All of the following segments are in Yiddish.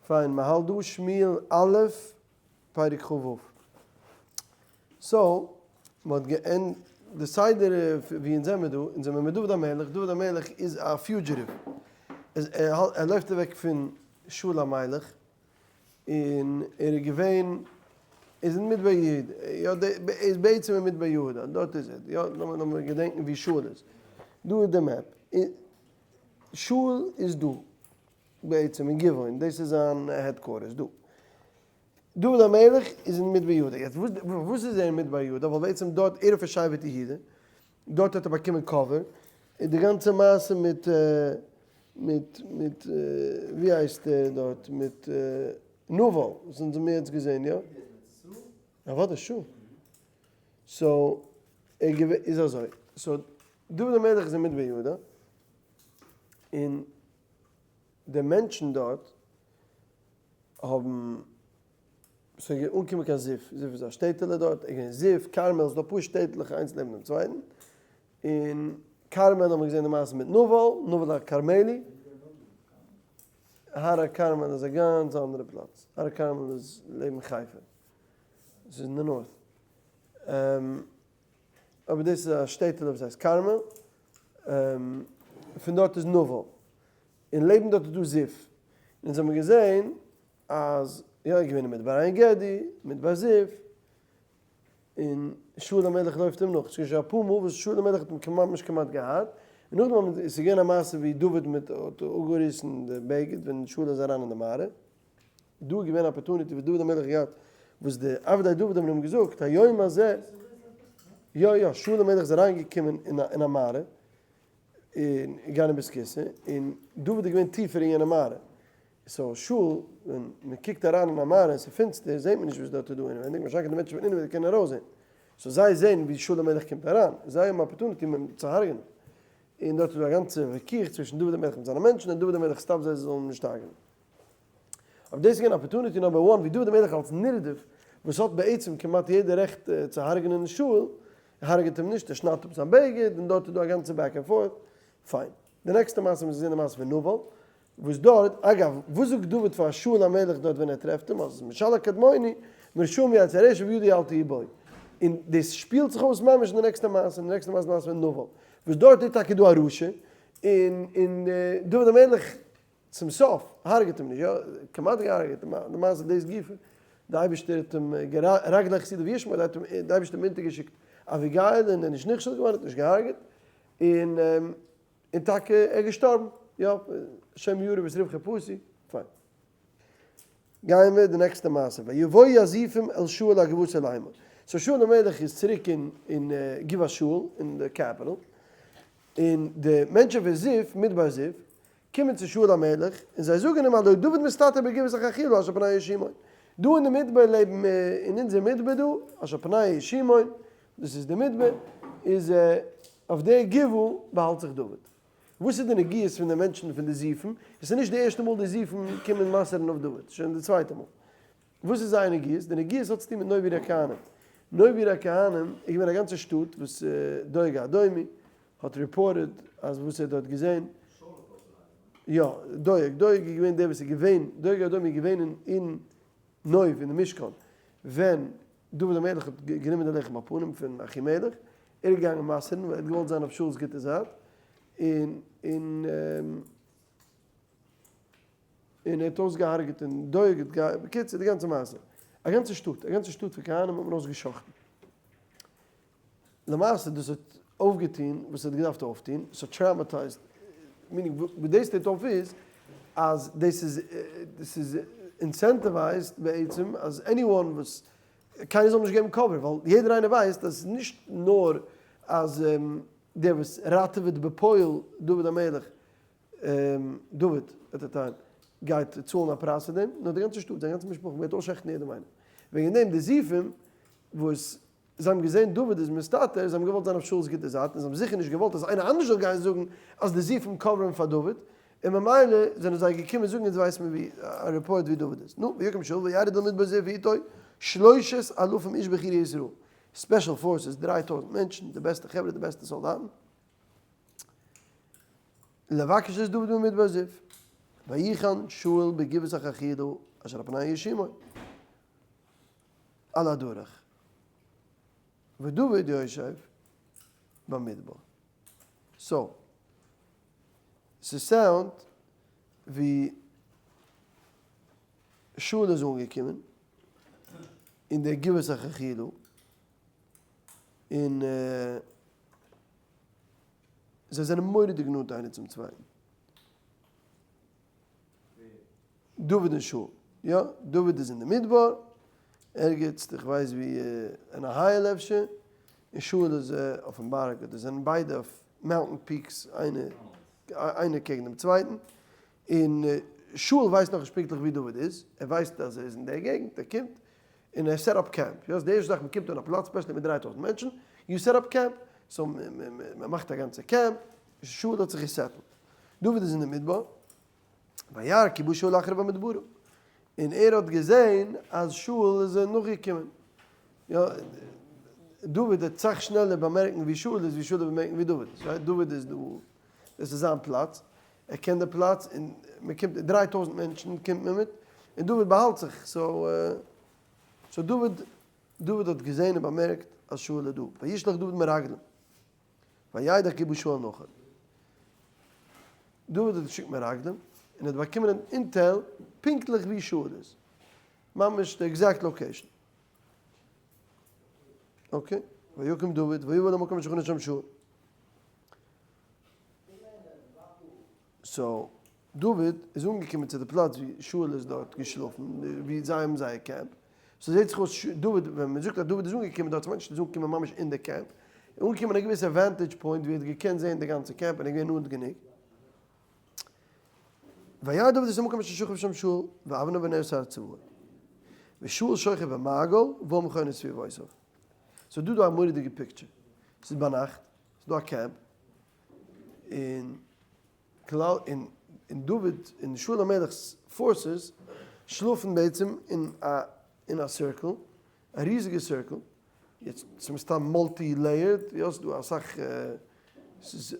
פיין, מ'האלט דא שמואל א', פרק כ"ו. so, מ'האט געענ. די סדר ווי אונז זעמיר דא, אונז זעמיר מיט דוד המלך, דוד המלך איז א fugitive, ער לויפט אוועק פון שאול המלך, און ער איז געווען, איז אין מדבר יהודה, יא, ער איז בעצם אין מדבר יהודה, דארט איז ער, יא, לאמיר געדענקן ווי שאול איז, דא איז די map, שאול איז דא. בעצם אין גבעון, דאס איז זיין headquarters דא. דוד המלך איז אין מדבר יהודה, יעצט וואס איז ער אין מדבר יהודה, ווייל בעצם דארט, ער איז פון שבט יהודה, דארט האט ער באקומען קאווער, און די גאנצע מעשה מיט מיט מיט ווי הייסט ער דארט, מיט נבל, וואס אונז האבן יעצט געזען, יא? אוודאי sure. so ער איז אזוי, so דוד המלך איז אין מדבר יהודה, און די מענטשן דארט האבן, ס'איז אנגעקומען קיין זיף, זיף איז א שטעטעלע דארט, און זיף, כרמל, ס'איז דא אפאר שטעטלעך איינס נעבן דעם צווייטן, און כרמל האט מען געזען די מעשה מיט נבל, נבל הכרמלי, הר הכרמל איז א גאנץ אנדערע פלאץ, הר הכרמל איז לעבן חיפה, ס'איז אין די north. אבער דאס איז א שטעטעלע וואס הייסט כרמל, פון דארט איז נבל, און לעבן דארט איז דא זיף, און אונז האבן געזען אז יא ער איז געווען אין מדבר עין גדי, מדבר זיף, און שאול המלך לויפט אים נאך, ס'איז געווען שוין אפאר מאל וואס שאול המלך האט אים ממש כמעט געהאט, און נאכדעם האט מען, ס'איז געווען א מעשה ווי דוד מיט האט אפגעריסן די בגד ווען שאול איז אריין אין די מערה. דא איז געווען opportunity וואס דוד המלך האט געהאט, וואס די עבדי דוד האבן אים געזאגט, היום הזה, יא יא, שאול המלך איז אריין געקומען אין א מערה, און געגאנגען אין בית כסא, און דוד איז געווען טיפער אין יענע מערה, so שאול, ווען מען קוקט אריין אין א מערה און ס'איז פינסטער, זעט מען נישט וואס דארט איז דא אינעווייניג, משא"כ די מענטשן פון אינעווייניג קענען ארויסזען, so זיי זעען ווי שאול המלך קומט אריין, זיי האבן opportunity אים צו הרג'נען, און דארט איז דא א גאנצע וויכוח צווישן דוד המלך מיט זיינע מענטשן, און דוד המלך stop ט זיי זיי זאלן אים נישט הרג'נען. אבער דאס איז געווען opportunity number one ווי דוד המלך אלס נרדף וואס האט בעצם כמעט יעדע רעכט צו הרג'נען שאול, הרג'עט אים נישט, ער שניידט אפ זיין בגד און דארט איז דא א גאנצע back and forth, פיין. די נעקסטע מעשה מוז זיין די מעשה פון נבל, וואס דארט, אגב, וואס זאגט דוד פאר שאול המלך דארט ווען ער טרעפט אים, אז משל הקדמוני, מרשעים יצא רשע וידי אל תהי בו. און דאס שפילט זיך אויס ממש אין די נעקסטע מעשה, אין די נעקסטע מעשה די מעשה פון נבל, וואס דארט איז טאקע דא א רשע, און און דוד המלך צום סוף הרג'ט אים נישט, יא, כמעט געהרג'עט, למעשה דאס גופא, די אייבערשטער האט אים רגלי חסידיו ישמור, די אייבערשטער האט אים אונטערגעשיקט אביגיל און ער איז נישט נכשל געווארן, האט נישט געהרג'עט, און און טאקע ער איז געשטארבן, יא, השם ירא ואת רווחי פסי, פיין. גייען מיר די נעקסטע מעשה, ויבואו הזיפים אל שאול הגבעות לאמור, so שאול המלך איז צוריק אין אין גבעת שאול אין די capital, און די מענטשען פון זיף, מדבר זיף, קומען צו שאול המלך, און זיי זאגן אים הלא דוד מסתתר בגבעת החכילה אשר פני ישימון. דא אין די מדבר לעבן אין אונזער מדבר דא, אשר פני ישימון, דאס איז די מדבר, איז אויף די גבעה באהאלט זיך דוד. וואס איז די נגיעות פון די מענטשן פון די זיפים? עס איז נישט די ערשטע מאל די זיפים קומען מסר'ן אויף דוד, שוין די צווייטע מאל. וואס איז זייער נגיעות? די נגיעות האט צוטון מיט נוב עיר הכהנים. נוב עיר הכהנים איז געווען א גאנצע שטאט וואס דואג האדומי האט reported אז וואס ער האט דארט געזען. יא, דואג, דואג איז געווען דער וואס איז געווען, דואג האדומי איז געווען אין נוב אין די משכן ווען דוד המלך האט גענומען די לחם הפנים פון אחימלך, ער איז געגאנגען מסר'ן ווייל ער האט געוואלט זיין אויף שאול'ס גוטע זייט, און און און ער האט אויסגעהארגעט און דואג האט גע, בקיצור די גאנצע מעשה, א גאנצע שטאט, א גאנצע שטאט פון כהנים האט מען אויסגע'שחט'ן. למעשה דאס האט אויפגעטון וואס עס האט געדארפט אויפטון, עס האט traumatized, meaning וואס דאס טוט אויף איז אז דאס איז דאס איז incentivized בעצם אז anyone וואס קיינער זאל נישט געבן cover ווייל יעדער איינער ווייסט אז עס איז נישט נאר אז דער וואס ראטעוועט בפועל דוד המלך דוד at the time גייט צאלן א פרייז פאר דעם, נאר די גאנצע שטאט, זיין גאנצע משפחה, מען וועט אויסשעכטן יעדעם איינעם. וועגן דעם די זיפים וואס זיי האבן געזען דוד איז מסתתר, זיי האבן געוואלט זיין אויף שאול'ס גוטע זייט, און זיי האבן זיכער נישט געוואלט אז איינער אנדערש זאל גיין זאגן אז די זיפים cover ן פאר דוד, און ממילא זענען זיי געקומען זאגן אונז ווייסן מיר ווי א report ווי דוד איז. נו, ויקם שאול וירד אל מדבר זיף ואיתו שלושת אלפים איש בחירי ישראל, special forces, 3000 מענטשן, די בעסטע חברה, די בעסטע סאלדאטן. לבקש את דוד במדבר זיף. ויחן שאול בגבעת החכילה אשר על פני ישימון על הדרך ודוד יושב במדבר. So, ס' sound ווי שאול איז אנגעקומען אין דער גבעת החכילה און זיי זענען מורא'דיג נאנט איינער צום צווייטן. דוד און שאול. יא, דוד איז אין די מדבר, ערגעץ, איך ווייס ווי, אין א הייל אפשר, און שאול איז אויפן בארג, אדער זענען ביידע אויף mountain peaks איינער קעגן דעם צווייטן, און שאול ווייסט נאכנישט פונקטליך ווי דוד איז, ער ווייסט אז ער איז אין דער געגנט, ער קומט, און ער set up camp, יא, ס'איז די ערשטע זאך מען קומט אן א פלאץ, specially מיט 3000 מענטשן, you set up camp, so מען מאכט א גאנצע קעמפ, שאול האט זיך גע settle ט, דוד איז אין די מדבר, וירא כי בא שאול אחריו המדברה, און ער האט געזען אז שאול איז נאכגעקומען, יא, דוד וועט סאך שנעלער באמערקן ווי שאול איז ווי שאול וועט באמערקן ווי דוד איז, right? דוד איז דא, דאס איז זיין פלאץ, ער קען די פלאץ, און מען קומט, 3000 מענטשן קומט מען מיט, און דוד באהאלט זיך, so, so דוד, דוד האט געזען און באמערקט אז שאול איז דא, וישלח דוד מרגלים, וידע כי בא שאול נכר. דוד האט געשיקט מרגלים, און ער האט באקומען אן intel פונקטליך ווי שאול איז, ממש די exact location. Okay, ויקום דוד ויבא למקום אשר חנה שם שאול. So, דוד איז אנגעקומען צו די פלאץ ווי שאול איז דארט געשלאפן, ווי זיי האבן זייער קעמפ. So זעט זיך אויס דוד, ווען מען זאגט אז דוד איז אנגעקומען דארט, ס'מיינט נישט ער איז אנגעקומען ממש אין די קעמפ, ער איז אנגעקומען אין א געוויסע vantage point ווי ער האט געקענט זען די גאנצע קעמפ און ער איז געווען נאנט גענוג. וירא דוד את המקום אשר שכב שם שאול, ואבנר בן נר שר צבאו. ושאול שוכב במעגל, והעם חונה סביבותיו. So דא דא א מורא'דיגע picture. ס'איז ביינאכט, ס'איז דא א קעמפ, און כלל און און דוד און שאול המלך'ס forces שלאפן בעצם אין א אין א circle, א ריזיגע circle, יעצט ס'איז מסתם multi layered, יא ס'איז דא אסאך, ס'איז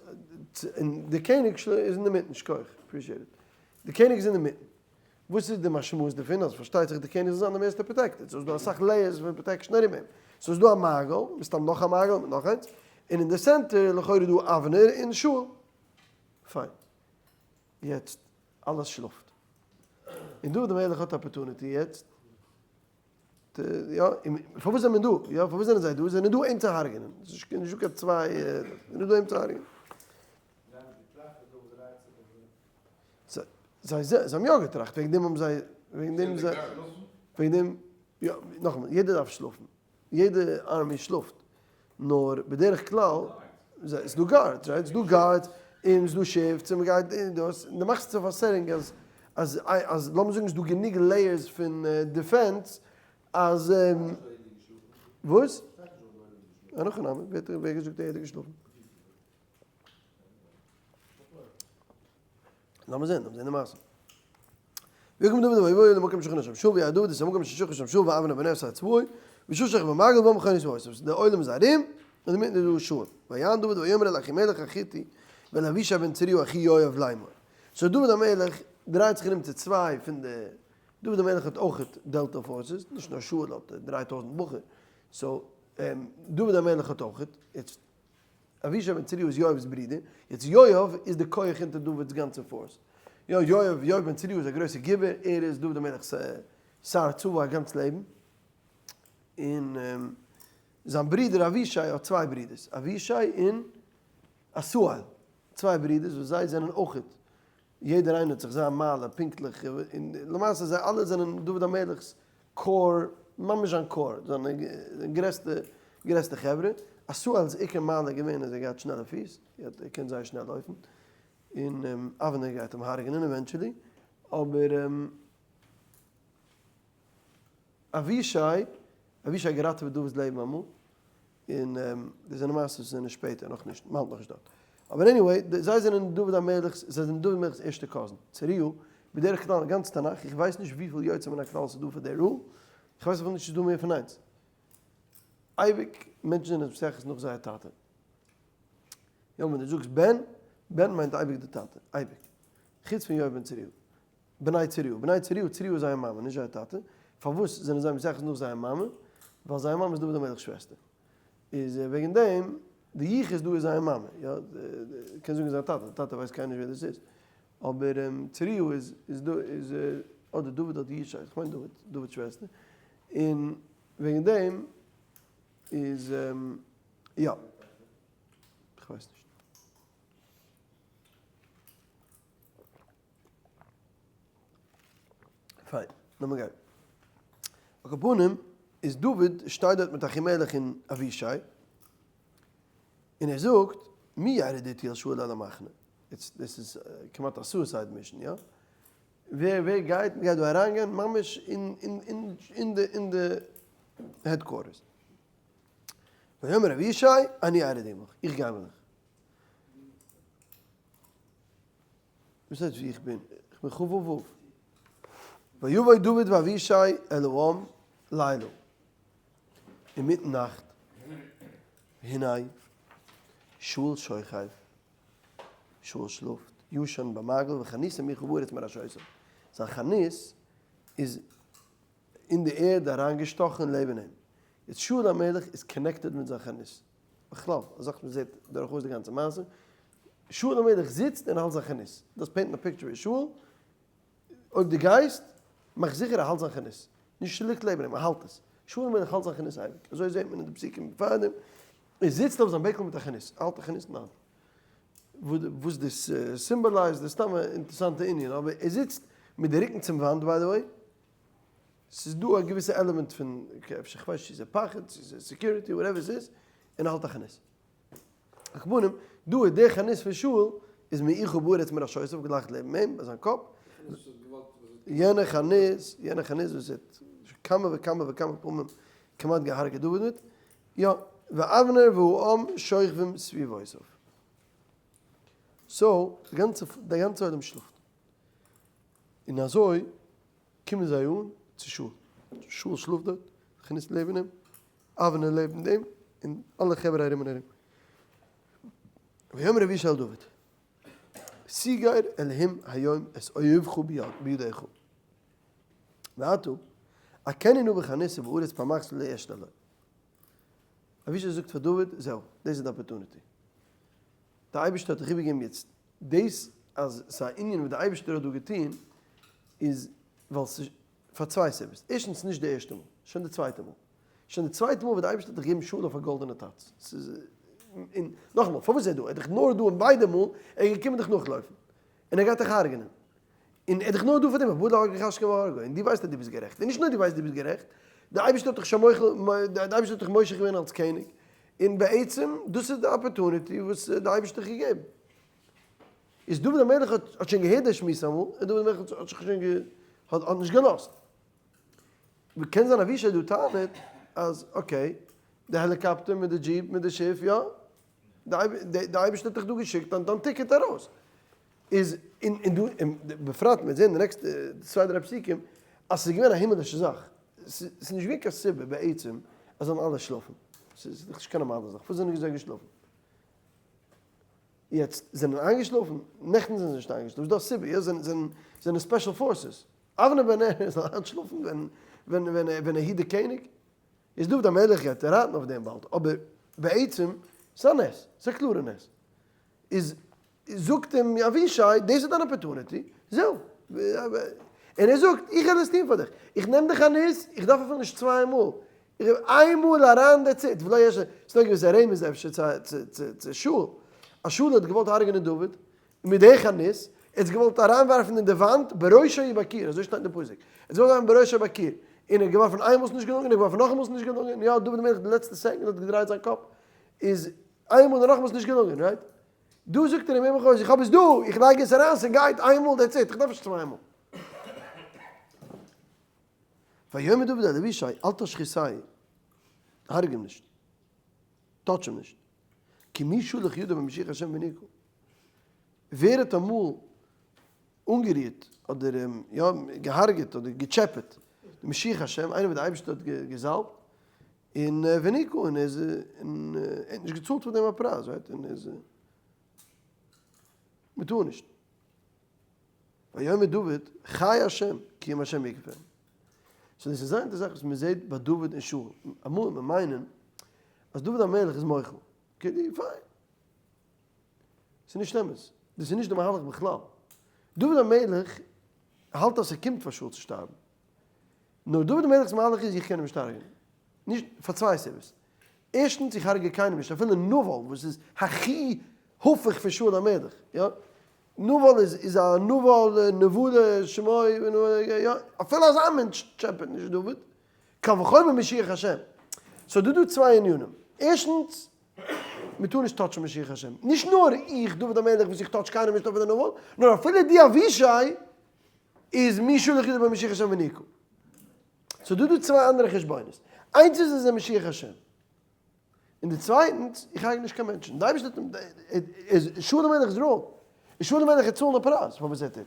און די קעניג איז אינדערמיטן, שכוח, appreciate it, די קעניג איז אינדערמיטן, וואס איז די משמעות דערפון? אז פארשטייט זיך די קעניג זאל זיין די מערסטע protected, so איז דא אסאך layers פון protection ארום אים, so איז דא א מעגל, מסתם נאך א מעגל מיט נאך איינס, און אין די center איז לכאורה דא אבנר און שאול. פיין. יעצט אלעס שלאפט. און דוד המלך האט opportunity יעצט. יא, און פארוואס זענען מיר דא? יא, פארוואס זענען זיי דא? זיי זענען דא אים צו הרג'נען. ס'איז נישטא קיין צוויי, זיי זענען דא אים צו הרג'נען. זיי זיי האבן יא געטראכט, וועגן דעם האבן זיי, וועגן דעם זיי, וועגן דעם, יא, נאכאמאל, יעדער דארף שלאפן, יעדע army שלאפט, נאר בדרך כלל, ס'איז דא guards, right? ס'איז דא guards, און ס'איז דא shifts, און מ'גייט, און דאס, און דו מאכסט זיך א setting אז, אז, אז לאמיר זאגן ס'איז דא גענוג layers פון defense, אז, וואס? אין הכי נמי, ווער האט געזאגט אז יעדער האט געשלאפן? לאמיר זען, לאמיר זען די מעשה. ויקום דוד ויבוא אל המקום אשר חנה שם שאול וירא דוד את המקום אשר שכב שם שאול ואבנר בן נר שר צבאו ושאול שוכב במעגל והעם חונה סביבותיו. דער עולם איז ארום, און אינמיטן איז דא שאול. ויען דוד ויאמר אל אחימלך החתי ואל אבישי בן צרויה אחי יואב לאמור. So דוד המלך דרייט זיך ארום צו צוויי פון די, דוד המלך האט אויכעט Delta Forces, נישט נאר שאול האט 3000 בחור, so דוד המלך האט אויכעט, יעצט אבישי בן צרויה איז יואב'ס ברודער, יעצט יואב איז די כח אונטער דוד'ס גאנצע force. יא, יואב, יואב בן צרויה איז א גרויסע גיבור, ער איז דוד המלך'ס שר צבא א גאנץ לעבן. און זיין ברודער אבישי האט צוויי ברודערס, אבישי און עשהאל, צוויי ברודערס וואס זיי זענען אויכעט, יעדער איינער האט זיך זיין מעלה פונקטליך, און למעשה זיי אלע זענען דוד המלך'ס core, ממש זיין core, זיינע גרעסטע גרעסטע חברה, עשהאל'ס עיקר מעלה איז געווען אז ער האט געהאט שנעלע פיס, ער קען זייער שנעל לויפן, און אבנר גייט אים הרג'נען eventually, אבער אבישי, אבישי האט געראטעוועט דוד'ס לעבן אמאל, און דאס זענען מעשות וואס זענען שפעטער, נאכנישט, מ'האלט נאכנישט דארט. אבער anyway, זיי זענען דוד המלך'ס, זיי זענען דוד המלך'ס ערשטע cousin, צרויה, בדרך כלל אין גאנץ תנך, איך ווייס נישט וויפיל יוצא מן הכלל ס'איז דא פאר די rule, איך ווייס אפילו נישט צו ס'איז דא מער פון איינס. אייביג מענטשן זענען מתייחס נאך זייער טאטע. יא, ווען דו זאגסט בן, בן מיינט אייביג די טאטע, אייביג. חוץ פון יואב בן צרויה. בני צרויה, בני צרויה, צרויה איז זייער מאמע, נישט זייער טאטע, פארוואס זענען זיי מתייחס נאך זייער מאמע? ווייל זייער מאמע איז דוד המלך'ס שוועסטער, איז וועגן דעם די יחוס דא איז זייער מאמע, יא, קענסט זאגן זייער טאטע, די טאטע ווייסט קיינער נישט ווער דאס איז, אבער צרויה איז איז דא איז אדער דוד אדער ישי, איך מיין דוד, דוד'ס שוועסטער, און וועגן דעם איז יא, איך ווייס נישט. פיין, לאמיר גיין. על כל פנים, איז דוד שטייט דארט מיט אחימלך און אבישי, און ער זאגט, מי ירד אתי אל שאול אל המחנה? איצט, דאס איז כמעט א suicide mission, יא? ווער ווער גייט? מ'גייט דא אריינגיין ממש אין אין אין אין די אין די headquarters. ויאמר אבישי, אני ארד עמך, איך גיי מיט דיך. וואס הייסט ווי איך בין? איך בין כ ו. ויבא דוד ואבישי אל העם לילה, אינמיטן נאכט, והנה שאול שוכב, שאול שלאפט, ישן במעגל וחניתו מונחה בארץ מראשותיו, זיין חנית איז אין די ערד אריינגעשטאכן לעבן אים, יעצט שאול המלך איז connected מיט זיין חנית, בכלל, א זאך וואס מ'זעט דורכאויס די גאנצע מעשה, שאול המלך זיצט און האלט זיין חנית, דאס paint ן א picture ווי שאול, אויב דו גייסט, מאך זיכער ער האלט זיין חנית, נישט ס'ליגט לעבן אים, ער האלט עס, שאול המלך האלט זיין חנית אייביג, אזוי זעט מען אין די פסוקים פארדעם, ער זיצט אויף זיין בענקל מיט א חנית, ער האלט א חנית אין די האנט, וואס דאס symbolize ט איז סתם א אינטערעסאנטע ענין, אבער ער זיצט מיט די רוקן צום וואנט by the way, ס'איז דא א געוויסע עלעמענט פון, אפשר כ'ווייס נישט צו ס'איז פחד, צו ס'איז security, whatever ס'איז, און ער האלט א חנית. על כל פנים, דא איז דער חנית פון שאול איז מונחה בארץ מראשותיו גלייך לעבן אים, ביי זיין קאפ. יענע חנית, יענע חנית וואס האט כמה וכמה וכמה פעמים כמעט געהארגעט דוד מיט, יא, ואבנר והעם שוכבים סביבותיו. so, די גאנצע, די גאנצע עולם שלאפט. און אזוי קומען זיי אן צו שאול. שאול שלאפט דארט, חנית לעבן אים, אבנר לעבן דעם, און אלע חברה ארום און ארום. ויאמר אבישי אל דוד, סגר אלהים היום את אויביך בידך. ועתה, הכני נא בחנית ובארץ פעם אחת ולא אשנה לו. אבישי זאגט פאר דוד, זהו, דאס איז די opportunity. די אייבערשטער האט דיך איבערגעגעבן יעצט. דאס אז ס'איז א ענין וואס די אייבערשטער האט דא געטון איז ווייל ס'איז פאר צוויי סיבות, ערשטנס נישט די ערשטע מאל, שוין די צווייטע מאל, שוין די צווייטע מאל וואס די אייבערשטער האט דיך געגעבן שאול אויף א גאלדענע טאץ, ס'איז און נאכאמאל פארוואס איז ער דא? ער איז דאך נאר דא און ביידע מאל ער איז געקומען דיך נאכלויפן און ער גייט דיך הרג'נען און ער איז דאך נאר דא פאר דעם, ובא להרגך השכם והרגו, און דו ווייסט אז דו ביסט גערעכט, און נישט נאר דו ווייסט דו ביסט גערעכט, די אייבערשטער האט דיך שוין מוחל, די אייבערשטער האט דיך מושח געווען אלס קעניג, און בעצם דאס איז די opportunity וואס די אייבערשטער האט דיך געגעבן. איז דוד המלך האט שוין געהערט די שמועס אמאל, און דוד המלך האט זיך שוין גע האט נישט געלאזט. קען זיין אבישי דא טענה'ט אז okay, די העליקאפטער מיט די דזשיפ מיט די שיף יא, די אייבערשטער האט דיך דא געשיקט דיין ticket ארויס. איז און און דא און בפרט מיר זעהן די נעקסטע צוויי דריי פסוקים אז ס'איז געווען א הימלישע זאך, ס'איז נישט געווען קיין סיבה בעצם אז זאלן אלע שלאפן, ס'איז דאך נישט קיין נארמאלע זאך, פארוואס זענען זיי געשלאפן? יעצט זענען איינגעשלאפן? נעכטן זענען זיי נישט איינגעשלאפן, ס'איז דא א סיבה, יא זענען זענען special forces, אבנר בן נר זאל איינשלאפן ווען ווען ווען ווען ער היט די קעניג? איז דוד המלך גייט רייטן אויף דעם באלד, אבער בעצם ס'איז א נס, ס'איז א קלארע נס, איז זאגט אים אבישי, דאס איז דיין opportunity, זהו. און ער זאגט, איך וועל עס טון פאר דיך, איך נעם דיך א ניס, איך דארף אפילו נישט צוויי מאל, איך געב איין מאל אריין that's it, ולא יעשה, ס'איז דא געוויסע רמז אפשר צו שאול, אז שאול האט געוואלט הרג'נען דוד, מיט די חנית, ער האט געוואלט אריינווארפן אין די וואנט בראשו בקיר, אזוי שטייט אין די פסוק, ער האט געוואלט אריינווארפן בראשו בקיר, און ער האט געווארפן איין מאל ס'איז נישט געלונגען, ער האט געווארפן נאכאמאל ס'איז נישט געלונגען, יא דוד המלך די לעצטע second האט געדרייט זיין קאפ, איז איינמאל און נאכאמאל ס'איז נישט געלונגען, right? דא זאגט ער אים עמך אויס, איך האב עס דא, איך לייג עס אריין, ס'גייט איינמאל, that's it, איך דארף נישט צוויי מאל. ויאמר דוד אל אבישי, אל תשחיתהו, הרג' אים נישט, touch אים נישט, כי מי שלח ידו במשיח השם והניקו, ווער האט אמאל אנגערירט אדער יא געהארגעט אדער געטשעפעט די משיח השם, איינער וואס די אייבערשטער האט געזאלבט, און והניקו, און ער איז און ער האט נישט געצאלט פאר דעם א פרייז, right, און ער איז, מען טאר נישט. ויאמר דוד, חי השם, כי אם השם יגפני. so דאס איז זייער אינטערעסאנט וואס מען זעט ביי דוד און שאול. אמאל וועט מען מיינען אז דוד המלך איז מוחל. okay, פיין. ס'איז נישט אמת. דאס איז נישט די מהלך בכלל. דוד המלך האלט אז ס'קומט פאר שאול צו שטארבן. נאר דוד המלך'ס מהלך איז איך קען אים נישט הרג'נען. נישט, פאר צוויי סיבות. ערשטנס איך הרג'ע קיינעם נישט אפילו נבל וואס איז הכי הפוך פון שאול המלך. יא. נבל איז איז א נבל נבלה שמו יא. אפילו אזא מענטש טשעפעט נישט דוד. קל וחומר משיח השם. so דא דא צוויי ענינים. ערשטנס, מען טאר נישט touch ן משיח השם. נישט נאר איך דוד המלך וואס איך touch קיינעם נישט אפילו נבל, נאר אפילו די אבישי איז מי שלח ידו במשיח השם וניקו. so דא דא צוויי אנדערע חשבונות. איינס איז אז ער משיח השם. און די צווייטנס, איך הרג' נישט קיין מענטשן. די אייבערשטער האט אים, איז שאול המלך איז wrong. איז שאול המלך וועט צאלן א פרייז פאר וואס ער טוט.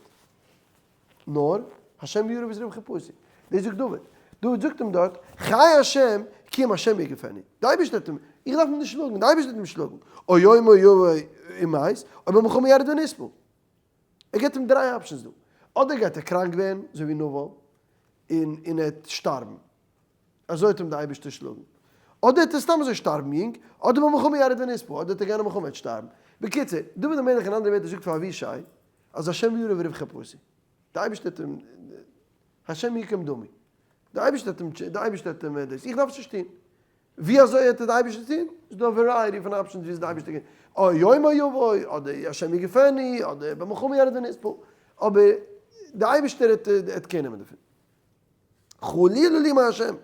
נאר, השם יריב איז רווחי פסי. דאס זאגט דוד. דוד זאגט אים דארט, חי השם, כי אם השם יגפני. די אייבערשטער האט אים, איך דארף אים נישט שלאגן, די אייבערשטער האט אים שלאגן. או יומו יבוא ומת, או במלחמה ירד ונספה. ער געבט אים דריי options דא. אדער גייט ער קראנק ווערן, אזוי ווי נבל, און און ער וועט שטארבן. אזוי האט אים די אייבערשטער שלאגן. אדער וועט ער סתם אזוי שטארבן יונג, אדער במלחמה ירד ונספה, אדער וועט ער גיין אין מלחמה וועט שטארבן. בקיצור, דוד המלך אין אנדערע ווערטער זאגט פאר אבישי, אז השם ירא וריב חפשי. די אייבערשטער האט אים, השם יקום דמי. די אייבערשטער האט אים, די אייבערשטער האט אים דאס, איך דארף עס נישט טון. ווי אזוי האט די אייבערשטער טון? ס'איז דא א variety פון options ווי אזוי די אייבערשטער קען, או יומו יבוא, אדער השם יגפני, אדער במלחמה ירד ונספה, אבער די אייבערשטער האט care נעמען דערפון. חלילה לי מהשם,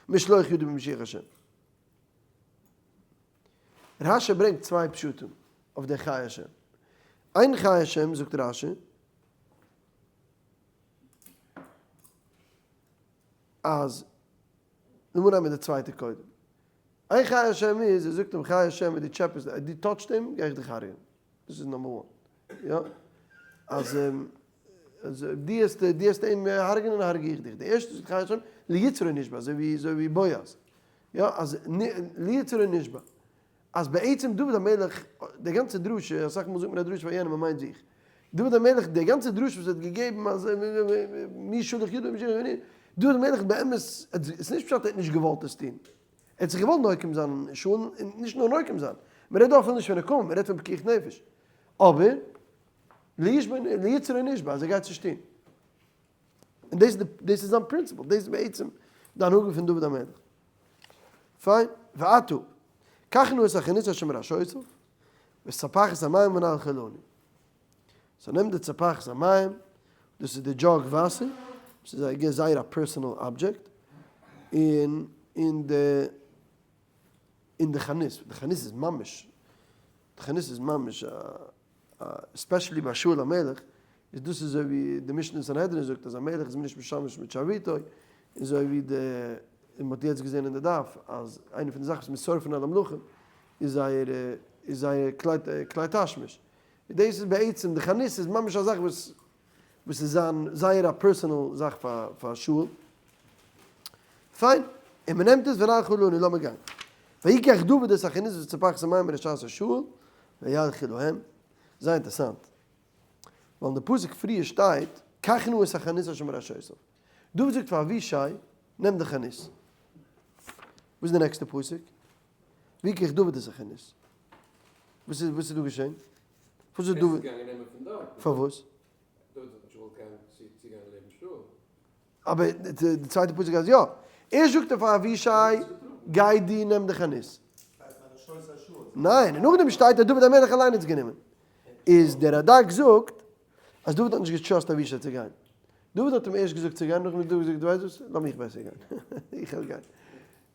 משלוח ידי במשיח השם. רשי ברענגט צוויי פשטים אויף דער חי השם. איין חי השם זאגט רשי, אז, לאמיר נעמען די צווייטע קודם. איין חי השם איז, ער זאגט אים חי השם ווען דו טשעפעסט, דו touch סט אים, גיי איך דיך הרג'ענען. דאס איז number one. יא. אז אז אויב דו העסט דו העסט אים הרג'נען הרג' איך דיך. די ערשטע זאגט חי השם ליצרו נשבע, אזוי ווי אזוי ווי בועז. יא, אז ליצרו נשבע. אז בעצם דוד המלך, די גאנצע דרשה, אסאך מאל זאגט מען א דרשה פאר יענעם מען מיינט זיך. דוד המלך, די גאנצע דרשה וואס ער האט געגעבן אז מי שלח ידו במשיח בני, דוד המלך באמת, עס איז נישט פשט ער האט נישט געוואלט עס טון. ער האט זיך געוואלט נוקם זיין אין שאול, און נישט נאר נוקם זיין, מען רעדט דא אפילו נישט פון נקמה, מען רעדט פון פיקוח נפש. אבער, ליצרו נשבע אז ער גייט עס נישט טון. און דאס איז דאס איז זיין principle, דאס איז בעצם די הנהגה פון דוד המלך. פיין, ועתה, קח נא את החנית אשר מראשותיו, ואת צפחת המים ונלכה לנו. so נעם די צפחת המים, דאס איז די jug וואסער, דאס איז א זייער א personal object, און און די און די חנית, די חנית איז ממש, די חנית איז ממש א especially ביי שאול המלך, איז דאס אזוי ווי די משנה אין סנהדרין זאגט אז א מלך איז נישט משמש מיט שרביטו, אזוי ווי די און מ'האט יעצט געזען אין די דף אז איינע פון די זאכן וואס מ'איז שורפין על המלכים איז זייער איז זייער כלי תשמיש. דאס איז בעצם די חנית איז ממש א זאך וואס וואס איז זיין זייער א personal זאך פאר פאר שאול. פיין, און מ'נעמט עס ונלכה לנו לאמיר גיין. ויקח דוד את החנית ואת צפחת המים מראשת שאול וילכו להם. זייער אינטערסאנט. ווייל אין די פסוק פריער שטייט קח נא את החנית אשר מראשותיו. דוד זאגט פאר אבישי נעם די חנית. וואס איז די נעקסטע פסוק? ויקח דוד את החנית. וואס איז וואס איז דא געשען? וואס איז דוד? פארוואס? אבער די צווייטע פסוק אז יא. ערשט זאגט ער פאר אבישי גיי דו נעם די חנית. ניין, און נאכדעם שטייט אז דוד המלך אליין האט עס גענומען. איז דער רדק זאגט אז דוד האט נישט גע trust אבישי צו גיין. דוד האט אים ערשט געזאגט צו גיין, נאכדעם האט דוד געזאגט ווייסט וואס, לאז מיך בעסער גיין, איך וועל גיין.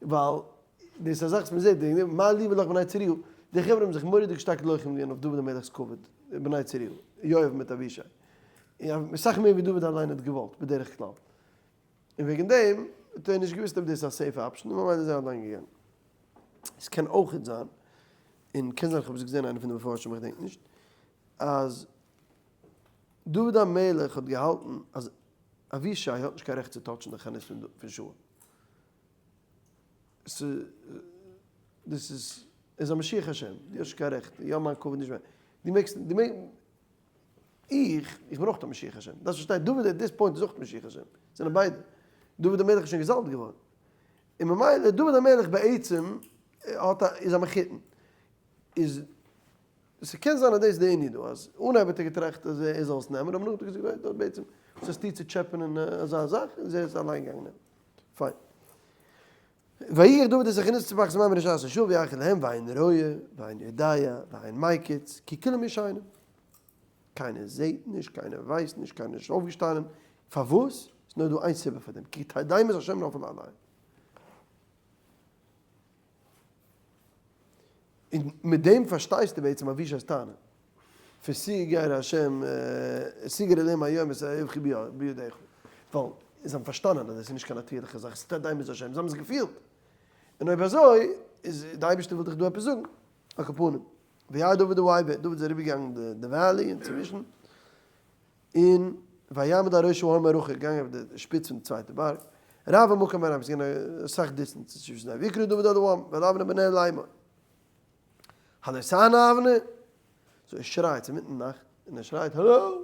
ווייל דאס איז א זאך וואס מען זעט, מה לי ולך בני צרויה, די חברה האבן זיך מורא'דיג שטארק לוחם געווען אויף דוד המלך'ס כבוד, בני צרויה, יואב מיט אבישי. אסאך מער ווי דוד אליין האט געוואלט בדרך כלל. און וועגן דעם האט ער נישט געוואוסט אויב דאס איז א safe option, און ממילא איז ער אליין געגאנגען. עס קען אויכעט זיין, און קען זיין איך האב עס געזען איינע פון די מפרשים איך געדענק נישט, אז דוד המלך האט געהאלטן אז אבישי האט נישט קיין רעכט צו touch ן די חנית פון שאול. דאס איז, ער איז א משיח השם, דו האסט נישט קיין רעכט, יא מיין כבוד נישט מיין, דו מעגסט, דו מעגסט. איך, איך בין אויך א משיח השם. דארפסט פארשטיין, דוד at this point איז אויך משיח השם. זענען ביידע. דוד המלך איז שוין געזאלבט געווארן. און ממילא דוד המלך בעצם האט א, איז א מחותן. איז, ס'קען זיין אז דאס איז די ענין דא, אז אנהייב האט ער געטראכט אז ער זאל עס נעמען, אבער נאכדעם האט ער געזאגט, wait, בעצם וואס האסטו צו טשעפענען אזא זאך, איז ער עס אליין געגאנגען נעמען. פיין. ויקח דוד את הכנרת פחז מים מראשית שאול ויחל להם ואין רואה ואין יודע ואין מקיץ כי כולם ישנים. קיינער זעהט נישט, קיינער ווייסט נישט, קיינער איז נישט אויפגעשטאנען. פארוואס? ס'איז נאר דא איין סיבה פאר דעם, כי תרדמת השם נפלה עליהם. און מיט דעם פארשטייסטו בעצם אביש'ס טענה פון סיגר השם סיגר אלהים היום את אויביך בידך, ווייל זיי האבן פארשטאנען אז עס איז נישט קיין נאטירליכע זאך, עס איז תרדמת השם, זיי האבן עס געפילט, און אויב אזוי איז די אייבערשטער וויל דיך דא עפעס זאגן, על כל פנים, וירא דוד העיבה, דוד איז אריבערגעגאנגען די valley אינצווישן, און ויעמד על ראש ההר מרחוק, געגאנגען אויף די שפיץ פון די צווייטע בארג, רב המקום ביניהם, ס'איז געווען אסאך distance צווישן זיי, ויקרא דוד אל העם, ואל אבנר בן נר לאמור, הלא תענה אבנר, so ער שרייט, ס'איז אינמיטן נאכט, און ער שרייט, האלא,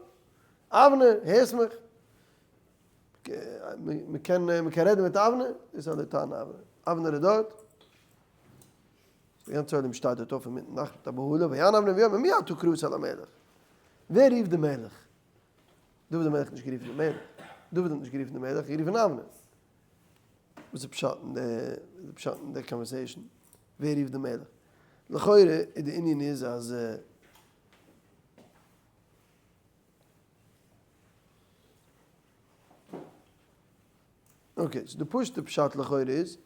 אבנר, הערסט מיך? מ'קען מ'קען רעדן מיט אבנר? דאס איז הלא תענה אבנר, אבנר איז דארט, די גאנצע עולם שטייט דארט אויף אינמיטן נאכט מיט א בהלה, ויען אבנר ויאמר מי אתה קראת אל המלך? ווער רופט די מלך? דוד המלך האט נישט גערופן די מלך, דוד האט נישט גערופן די מלך, ער האט גערופן אבנר. וואס איז פשט אין די, וואס איז פשט אין די conversation? ווער רופט די מלך? לכאורה איז די ענין איז אז. okay, so די פשוט'ע פשט לכאורה איז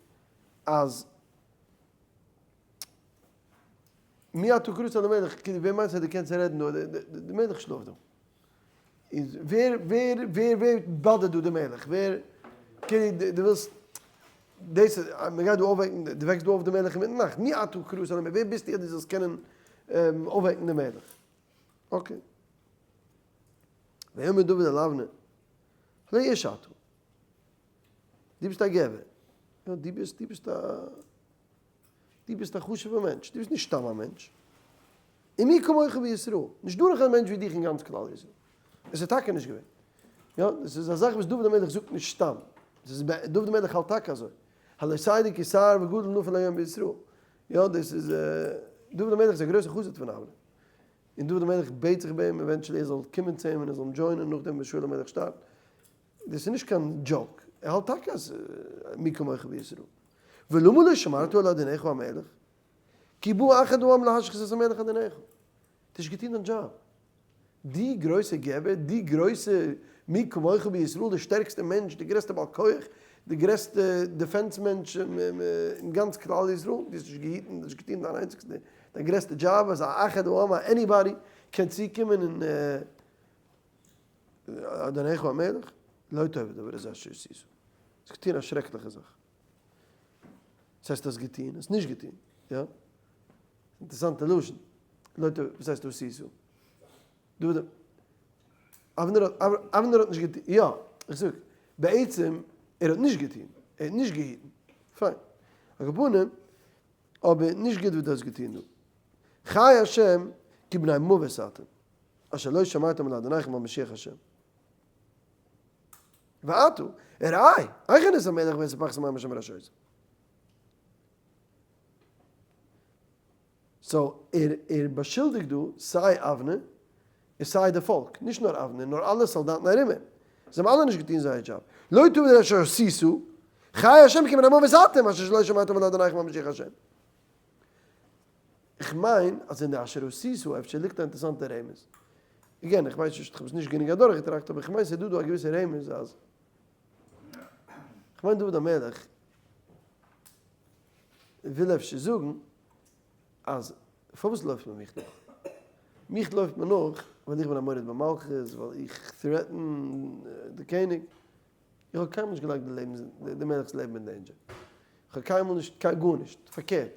אז מי אתה קראת אל המלך, כאילו ווער מיינסטו אז דו קענסט רעדן דא, די מלך שלאפט דא. איז ווער ווער ווער ווער bother ט דא די מלך, ווער כאילו דו ווילסט דאס מען גייט דא אויפוועקן, דו וועקסט דא אויף די מלך אינמיטן נאכט, מי אתה קראת אל המלך, ווער ביסטו אז דו זאלסט קענען אויפוועקן די מלך. okay. ויאמר דוד אל אבנר, הלא איש אתה. דו ביסט א גבר. יא, דו ביסט, דו ביסט א, דו ביסט א חשוב'ער מענטש. דו ביסט נישט סתם א מענטש. ומי כמוך בישראל. נישט דא נאך א מענטש ווי דיך אין גאנץ כלל ישראל. עס איז טאקע נישט געווען. יא, דאס איז א זאך וואס דוד המלך זאגט נישט סתם. דאס איז, דוד המלך האלט טאקע אזוי. הלא תדע כי שר וגדול נפל היום בישראל. יא, דאס איז, דוד המלך איז א גרויסער חסיד פון אבנר. און דוד המלך בעט זיך ביי אים eventually ער זאל קומען צו אים און ער זאל אים join ען נאכדעם וואס שאול המלך שטארבט. דאס איז נישט קיין joke, ער האלט טאקע אז מי כמוך בישראל. ולמה לא שמרת על אדונך המלך? כי בא אחד העם להשחית את המלך אדונך. דו האסט נישט געטון דיין דזשאב. די גרויסע גבר, די גרויסע מי כמוך בישראל, די שטערקסטע מענטש, די גרעסטע בעל כח, די גרעסטע defense מענטש אין גאנץ כלל ישראל, דו האסט נישט געהיטן, דו האסט נישט געטון דיין איינציגסטע, דיין גרעסטע דזשאב, אז א אחד העם, א anybody, קען צוקומען און אדונך המלך, לא טוב הדבר הזה אשר עשית. האסט געטון א שרעקליכע זאך. וואס הייסט האסט געטון? האסט נישט געטון. יא? אינטערעסאנטע לשון. לא טוב, וואס הייסט עשית? דוד, אבנר האט, אבנר האט נישט געטון, יא, איך זאג, בעצם, ער האט נישט געטון, ער האט נישט געהיטן. פיין. על כל פנים, אבער נישט גוט וואס דו האסט געטון דא. חי השם כי בני מוות אתם. אשר לא שמרתם על אדוניכם על משיח השם. ועתה, ראה, היכן את המלך ואת פחז מים אשר מראשותיו. so ער ער באשולדיגט דא סיי אבנר און סיי די פאלק, נישט נאר אבנר נאר אלע סאלדאטן ארום אים, זיי האבן אלע נישט געטון זייער דזשאב. לא טוב אשר עשיתו, חי השם כי בני מוות אתם אשר לא שמרתם על אדוניכם על משיח השם. איך מיין אז אין די אשר עשיתו אפשר ליגט א אינטערעסאנטע רמז. again, איך ווייס נישט, איך האב עס נישט גענוג אדורכגעטראכט, אבער איך מיין ס'איז דא דא א געוויסע רמז אז, איך מיין דוד המלך וויל אפשר זאגן אז פארוואס לויפט מען מיך נאך? מיך לויפט מען נאך ווייל איך בין א מורד במלכות, ווייל איך threaten די קעניג. איך האב קיינמאל נישט געלייגט די לעבן, די מלך'ס לעבן אין danger. איך האב קיינמאל נישט, קיין גארנישט. פארקערט,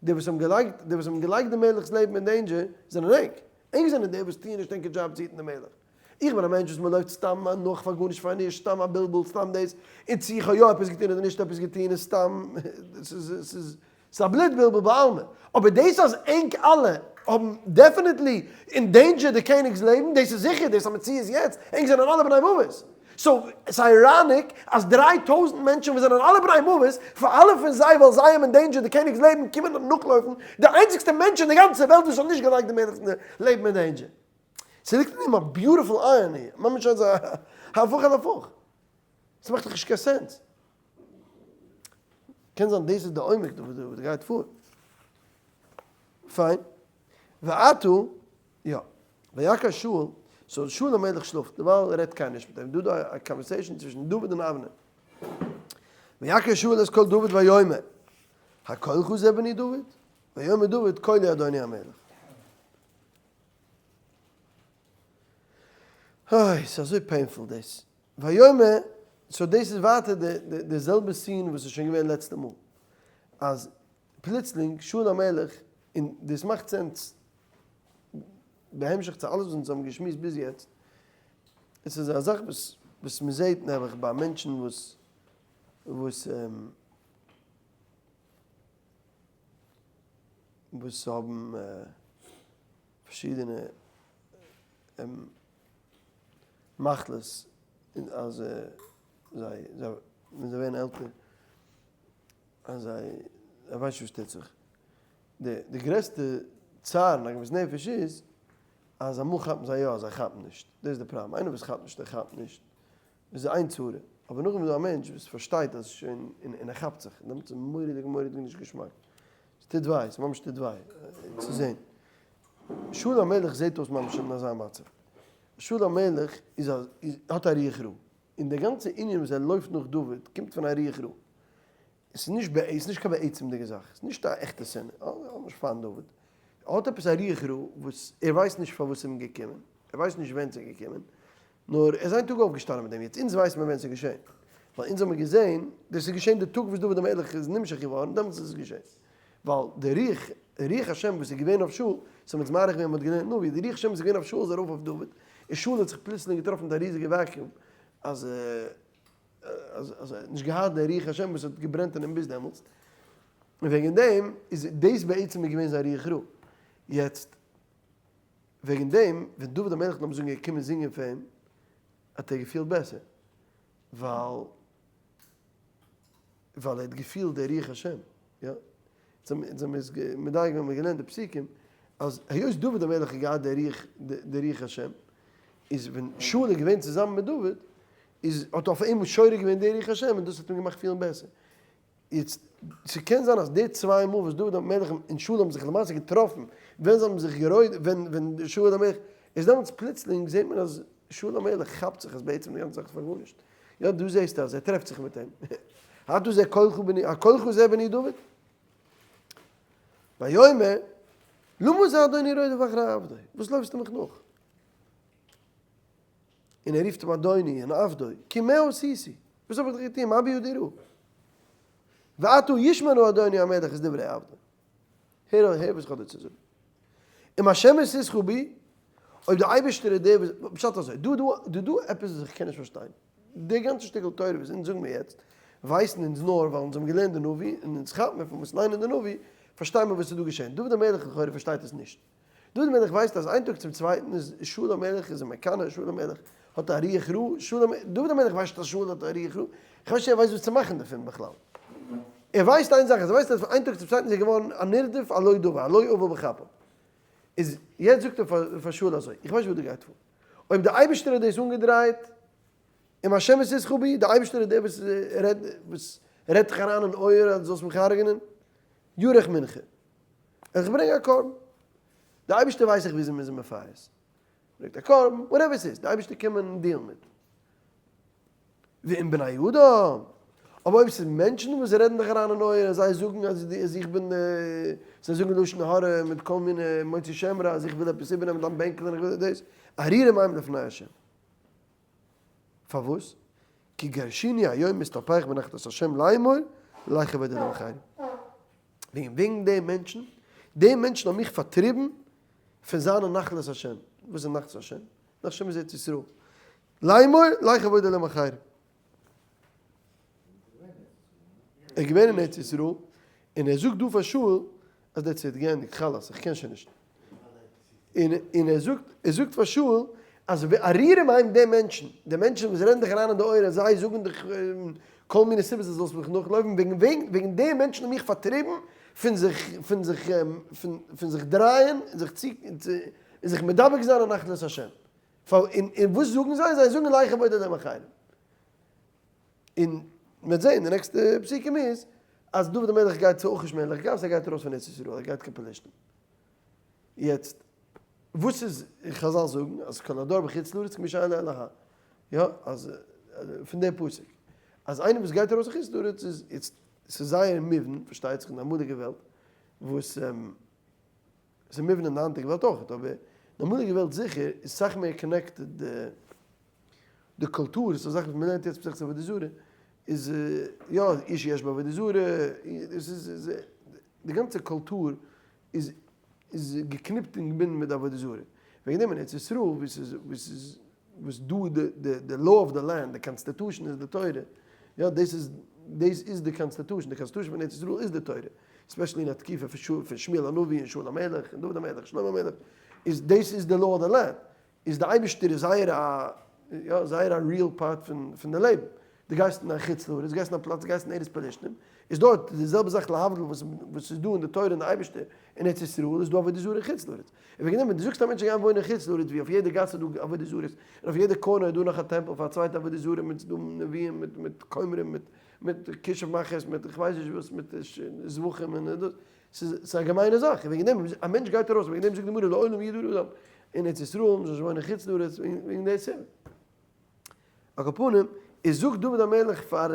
די וואס האבן געלייגט, די וואס האבן געלייגט די מלך'ס לעבן אין danger זענען ענק. ענק זענען די וואס טוען נישט ענקער דזשאב צו היטן די מלך. איך בין א מענטש וואס מען לויפט סתם נאך פאר גארנישט פאר נישט, סתם א בלבול, סתם דאס, און צו איך האב יא עפעס געטון אדער נישט עפעס געטון איז סתם, ס'איז, ס'איז, ס'איז א בלוט בלבול בעלמא. אבער דאס אז ענק אלע. האבן definitely endangered די קעניג'ס לעבן, דאס איז זיכער, דאס איז א מציאות יעצט, ענק זענען אלע בני מוות. so ס'איז ironic אז 3000 מענטשן וואס זענען אלע בני מוות, פאר אלע פון זיי ווייל זיי האבן endangered די קעניג'ס לעבן קומען נאכלויפן די איינציגסטע מענטש אין די גאנצע וועלט וואס האט נישט געלייגט די מלך'ס לעבן אין danger. ס'ליגט אין דעם א beautiful irony, ממש אזא הפוך על הפוך. ס'מאכט דאך נישט קיין sense. קען זיין דאס איז די עומק דא וואס גייט פאר. פיין. ועתה, יא. ויקר שאול, so שאול המלך שלאפט, דערווייל רעדט קיינער נישט מיט אים, דא איז דא א conversation צווישן דוד און אבנר. ויקר שאול את קול דוד ויאמר, הקולך זה בני דוד? ויאמר דוד, קולי אדוני המלך. אוי, ס'איז אזוי painful דאס. ויאמר, so דאס איז ווייטער די זעלבע scene וואס איז שוין געווען לעצטע מאל. אז פלוצלינג שאול המלך, און דאס מאכט sense בהמשך צו אלעס וואס אונז האבן געשמועסט ביז יעצט, עס איז א זאך וואס וואס מען זעט נעבעך ביי מענטשן וואס וואס וואס האבן פארשידענע מחלות אז זיי ווען זיי ווערן עלטער אז זיי זיי ווייסן נישט וואס טוט זיך. די די גרעסטע צער און עגמת נפש איז אז אמאל כאפן זיי יא, זיי כאפן נישט. דאס איז די פראבלעם. איינער וואס כאפט נישט, ער כאפט נישט. דאס איז איין צרה. אבער נאכדעם איז דא א מענטש וואס פארשטייט אז שוין און ער כאפט זיך. דעמאלטס איז מורא'דיג מורא'דיג נישט געשמאק. עס טוט וויי, עס ממש טוט וויי צו זען. שאול המלך זעט אויס ממש אין אזא מצב. שאול המלך איז א האט א רוח רעה. און די גאנצע ענין וואס ער לויפט נאך דוד קומט פון א רוח רעה. עס איז נישט עס איז נישט קיין בעצם'דיגע זאך, עס איז נישט א עכטע שנאה, ער האט נישט פיינט דוד, ער האט עפעס א רוח רעה וואס ער ווייסט נישט פארוואס ס'איז אים געקומען, ער ווייסט נישט ווען ס'איז געקומען, נאר ער איז איין טאג אויפגעשטאנען מיט דעם, יעצט אונז ווייסן מיר ווען ס'איז געשען, ווייל אונז האבן געזען, דאס איז געשען די טאג וואס דוד המלך איז נמשח געווארן, דעמאלטס איז עס געשען, ווייל די רוח, רוח השם וואס איז געווען אויף שאול, ס'האבן אונז מאריך געווען, מ'האט געלערנט נביא, די רוח השם וואס איז געווען אויף שאול איז ארויף אויף דוד, און שאול האט זיך פלוצלינג געטראפן מיט א ריזיגע vacuum, אז. אז ער האט נישט געהאט די רוח השם וואס האט געברענט אין אים ביז דעמאלטס, און וועגן דעם איז דאס בעצם איז געווען זיין רוח רעה. יעצט, וועגן דעם, ווען דוד המלך לאמיר זאגן איז געקומען זינגען פאר אים, האט ער געפילט בעסער, ווייל ווייל ער האט געפילט די רוח השם, יא. אונז האבן עס מדייק געווען, מיר געלערנט די פסוקים, אז היות דוד המלך האט געהאט די רוח, די רוח השם, איז ווען שאול איז געווען צוזאמען מיט דוד, איז האט אויף אים שורה געווען די רוח השם און דאס האט אים געמאכט פילן בעסער. יעצט, ס'קען זיין אז די צוויי מאל וואס דוד המלך און שאול האבן זיך למעשה געטראפן, ווען זיי האבן זיך גערויט, ווען ווען שאול המלך, איז דעמאלטס פלוצלינג זעט מען אז שאול המלך כאפט זיך אז בעצם די גאנצע זאך איז פאר גארנישט. יא, דא זעסטו אז ער טרעפט זיך מיט אים. אתה זה קולך בני, הקולך זה בני דוד? ויאמר, למה זה אדוני רודף אחרי עבדו? וואס לויפסטו מיך נאך? און ער רופט אים אדוני און עבדו, כי מה עשיתי? וואס האב איך דיך געטון? מה בידי רעה? ועתה ישמע נא אדוני המלך את דברי עבדו. הער הער וואס איך האב דיר צו זאגן. אם השם הסיתך בי, אויב דער אייבערשטער איז דער וואס, פשט אזוי, דא דא דא עפעס וואס איך קען נישט פארשטיין. די גאנצע שטיקל תורה וואס אונז זאגן מיר יעצט, ווייסן אונז נאר ווייל אונז האבן געלערנט די נביא, און אונז כאפן מיר פון וואס ליינען די נביא, פארשטיי מיר וואס איז דא געשען. דוד המלך לכאורה פארשטייט עס נישט. דוד המלך ווייסט אז איין טאג צום צווייטן איז שאול המלך איז אים מקנא, שאול המלך האט א רוח רעה, שאול המלך, דוד המלך ווייסט אז שאול האט א רוח רעה, איך ווייס נישט ער ווייסט וואס צו מאכן דערפון בכלל. ער ווייסט איין זאך, אז ער ווייסט אז פון איין טאג צום צווייטן איז ער געווארן א נרדף על לא דבר, על לא עוול בכפו. איז יעצט זאגט ער פאר שאול אזוי, איך ווייס נישט וואס דא גייט פאר, אויב דער אייבערשטער האט דאס אנגעדרייט, אם השם הסיתך בי, דער אייבערשטער איז דער וואס רעדט, וואס רעדט דיך אריין אין אויער אז דו זאלסט מיך הרג'נען, ירך מנחה. איך ברענג א קרבן. די אייבערשטער ווייס איך וויאזוי מ'איז אים מפייס. ברענגט א קרבן, whatever ס'איז, די אייבערשטער קען מען deal ן מיט. ואם בני אדם, אבער אויב ס'איז מענטשן וואס רעדן דיך אריין אין אויער אז זיי זאגן אז איך בין, זיי זאגן לשון הרע מיט כל מיני מוציא שם רע אז איך וויל עפעס איבערנעמען דיין בענקל און איך וויל דאס, ארורים הם לפני השם. פארוואס? כי גרשוני היום מהתהפך בנחלת השם לאמור, לך עבוד אלהים אחרים. וועגן וועגן די מענטשן, די מענטשן האבן מיך פארטריבן פון זיין אין נחלת השם. וואס איז נחלת השם? נחלת השם איז ארץ ישראל. לאמור, לך עבוד אלהים אחרים. ער איז געווען אין ארץ ישראל, און ער זאגט דא פאר שאול, אז דער צייט געענדיגט, חלאס, איך קען שוין נישט. און און ער זאגט, ער זאגט פאר שאול אז ארורים הם די מענטשן, די מענטשן וואס רעדן דיך אריין אין די אויער אז זיי זאגן דיך כל מיני סיבות אז זאלסט מיך נאכלויפן, וועגן וועגן וועגן די מענטשן האבן מיך פארטריבן פון זיך פון זיך פון פון זיך דרייען און זיך צו און זיך מדבק זיין אין נחלת השם. פאר און און וואס זאגן זיי? זיי זאגן לך עבוד אלהים אחרים. און מ'וועט זען די נעקסטע פסוקים איז אז דוד המלך גייט צו אכיש מלך גת, ער גייט ארויס פון ארץ ישראל, ער גייט קיין פלשתים. יעצט וואס איז חזל זאגן אז כל הדר בחוץ לארץ כמי שאין לו אלא ה, יא אז פון די פסוק אז איינער וואס גייט ארויס אין חוץ לארץ איז יעצט ס'איז זייער מובן פארשטייט זיך אין די אמאליגע וועלט וואס ס'איז מובן אין די היינטיגע וועלט אויך אבער אין די אמאליגע וועלט זיכער איז סאך מער connected די די קולטור ס'איז א זאך וואס מ'לערנט יעצט מסכת עבודה זרה איז יא איש יש בו עבודה זרה איז די גאנצע קולטור איז איז געקניפט און געבינדן מיט די עבודה זרה. וועגן דעם אין ארץ ישראל וואו ס'איז וואו ס'איז וואס דא די די די law of the land, די constitution איז די תורה, יא דאס איז דאס איז די constitution, די constitution פון ארץ ישראל איז די תורה, especially אין א תקופה פון שאול פון שמואל הנביא און שאול המלך און דוד המלך שלמה המלך, איז דאס איז די law of the land. איז די אייבישטער איז זייער א יא זייער א real part פון פון די לעבן, דו גייסט אין א חוץ לארץ, גייסט אין א פלאץ, גייסט אין ארץ פלשתים, איז דארט די זעלבע זאך להבדיל וואס וואס איז דא אין די תורה און די אייבישטער אין ארץ ישראל איז דא עבודה זרה אין חוץ לארץ, און וועגן דעם ווען דו זאגסט א מענטש זאל גיין וואוינען אין חוץ לארץ ווי אויף יעדע גאס איז דא עבודה זרות, און אויף יעדע corner איז דא נאך א טעמפל פאר א צווייטע עבודה זרה מיט ס'דא נביאים מיט מיט כומרים מיט מיט כישוף מאכערס מיט כ'ווייס נישט וואס מיט זבחים און דאס, ס'איז א געמיינע זאך, וועגן דעם א מענטש גייט ארויס, וועגן דעם זאגט די גמרא לעולם ידור אדם אין ארץ ישראל, מ'זאל נישט וואוינען אין חוץ לארץ, וועגן די סיבה. על כל פנים, איז זאגט דוד המלך פאר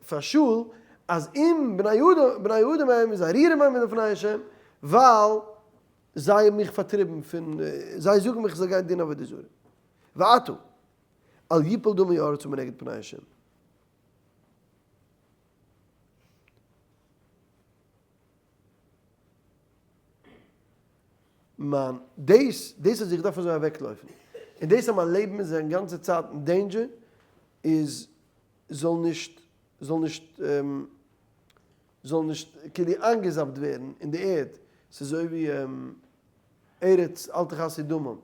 פאר שאול, אז אם בני אדם בני אדם הם איז ארורים הם מלפני השם, ווייל זיי האבן מיך פארטריבן פון, זיי זאגן מיך איך זאל גיין דינען עבודה זרה. ועתה, אל יפול דמי ארצה מנגד פני השם. מיין דאס דאס אז איך דארף אזוי אוועקלויפן און דאס אז מיין לעבן איז א גאנצע צייט אין danger איז זאל נישט זאל נישט זאל נישט כאילו איינגעזאפט ווערן אין די ערד ס'איז אזוי ווי ארץ אל תכסי דמם,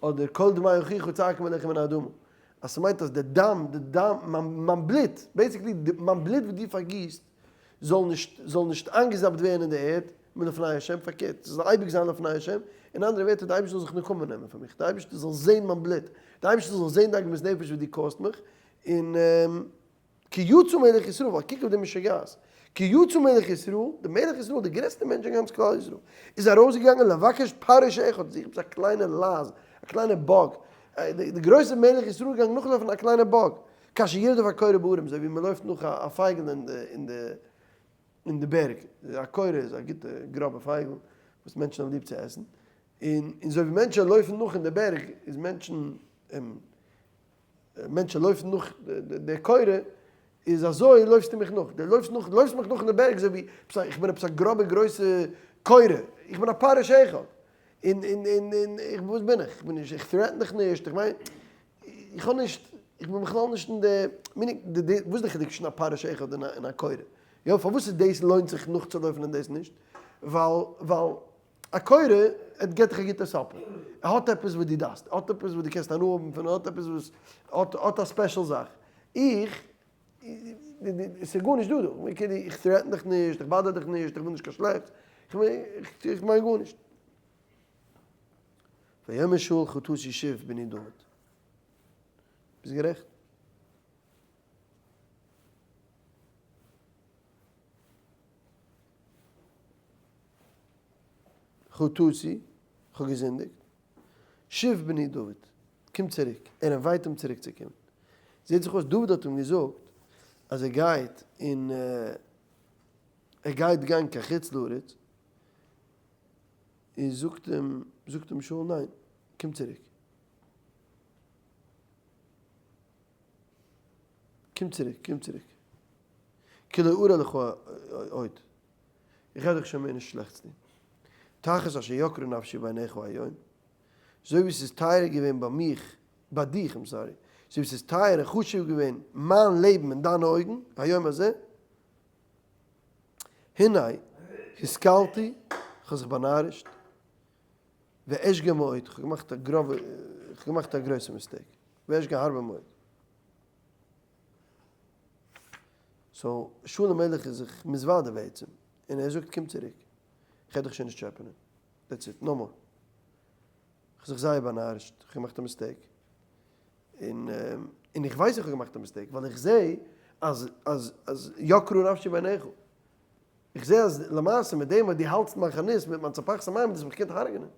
אדער קול דמי אחיך צועקים אליך מן האדמה, אז ס'מיינט אז די דם, די דם, מיין בלוט, basically מיין בלוט וואס דו פארגיסט, זאל נישט, זאל נישט איינגעזאפט ווערן אין די ערד, מלפני השם, פארקערט, ס'זאל אייביג זיין לפני השם, אין אנדערע ווערטער, די אייבערשטער זאל זיך נקמה נעמען פאר מיך, די אייבערשטער זאל זען מיין בלוט, די אייבערשטער זאל זען די עגמת נפש וואס דו cause סט מיך, און. כי יצא מלך ישראל, ווייל קוק אויף די משוגעת, כי יצא מלך ישראל, די מלך ישראל, די גרעסטע מענטש אין גאנץ כלל ישראל, איז ארויסגעגאנגען לבקש פרעוש אחד, זוכן עפעס א קליינע לייז, א קליינע bug, די גרויסע מלך ישראל איז געגאנגען נאכלויפן א קליינע bug, כאשר ירדוף הקורא בהרים, אזוי ווי מען לויפט נאך א פייגל אין די בערג, א קורא איז א גוטע גראבע פייגל וואס מענטשן האבן ליב צו עסן, און אזוי ווי מענטשן לויפן נאך אין די בערג, איז מענטשן. מענטשן לויפן נאך די קורא, איז אזוי לויפסטו מיך נאך, דו לויפסט נאך, לויפסט מיך נאך אין די בערג אזוי ווי עפעס א, איך בין עפעס א גראבע גרויסע קורא, איך בין א פרעוש אחד, און און און און איך וואס בין איך, איך בין נישט, איך threaten דיך נישט, איך מיין, איך האב נישט, איך בין בכלל נישט אין די, meaning, די די, וואס איז די חילוק צווישן א פרעוש אחד און א קורא? יא, פארוואס איז דאס לוינט זיך נאכצולויפן און דאס נישט? ווייל ווייל א קורא, ער געט דיך א גוטע supper, ער האט עפעס וואס דו דארפסט, ער האט עפעס וואס דו קענסט הנאה האבן פון, ער האט עפעס וואס, האט האט א special זאך. איך, ס'איז גארנישט דא דא, כאילו איך threaten דיך נישט, איך bother דיך נישט, איך וויל נישט קיין שלעכטס, איך מיין גארנישט. ויאמר שאול חטאתי שוב בני דוד. ביסט גערעכט. חטאתי, איך האב געזינדיגט. שוב בני דוד, קום צוריק. ער invite אים צוריק צו קומען. זעט זיך אויס דוד האט אים געזאגט אז ער גייט און ער גייט גיין קיין חוץ לארץ, און זאגט אים, זאגט אים שאול ניין, קום צוריק. קום צוריק, קום צוריק. כי לא ארע לך עוד. איך גיי דיך שוין מער נישט שלעכטס טון. תחת אשר יקרה נפשי בעיניך היום, אזוי ווי ס'איז טייער געווען ביי מיך, ביי דיך, I'm sorry, אזוי ווי ס'איז טייער און חשוב געווען מיין לעבן אין דיינע אויגן, היום הזה, הנה, השכלתי, איך האב זיך באנארישט. ואשגה מאוד, איך האב געמאכט א גראבע, איך האב געמאכט א גרויסע mistake, ואשגה הרבה מאוד. so שאול המלך איז זיך מתוודה בעצם, און ער זאגט קום צוריק, איך וועל דיך שוין נישט טשעפענען, that's it, no more. איך האב זיך זייער באנארישט, איך האב געמאכט א mistake, און און איך ווייס איך האב געמאכט א mistake, ווייל איך זע אז אז אז יקרה נפשי בעיניך, איך זע אז למעשה מיט דעם וואס דו האלטסט מיין חנית מיט מיין צפחת המים דו האסט מיך געקענט הרג'נען,